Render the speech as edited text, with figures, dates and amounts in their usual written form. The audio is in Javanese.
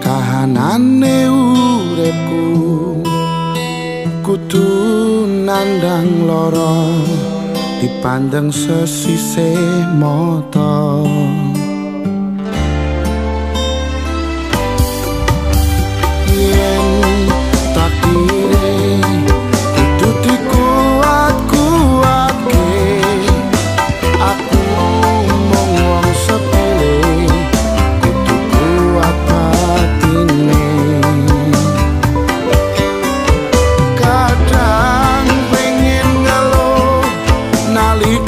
Kahanane uripku kudu nandang lara, dipandeng sesisih mata. Yen takdire kudu dikuat-kuatke, aku mung wong sepele, kudu kuat batine. Kadang pengen ngeluh nalika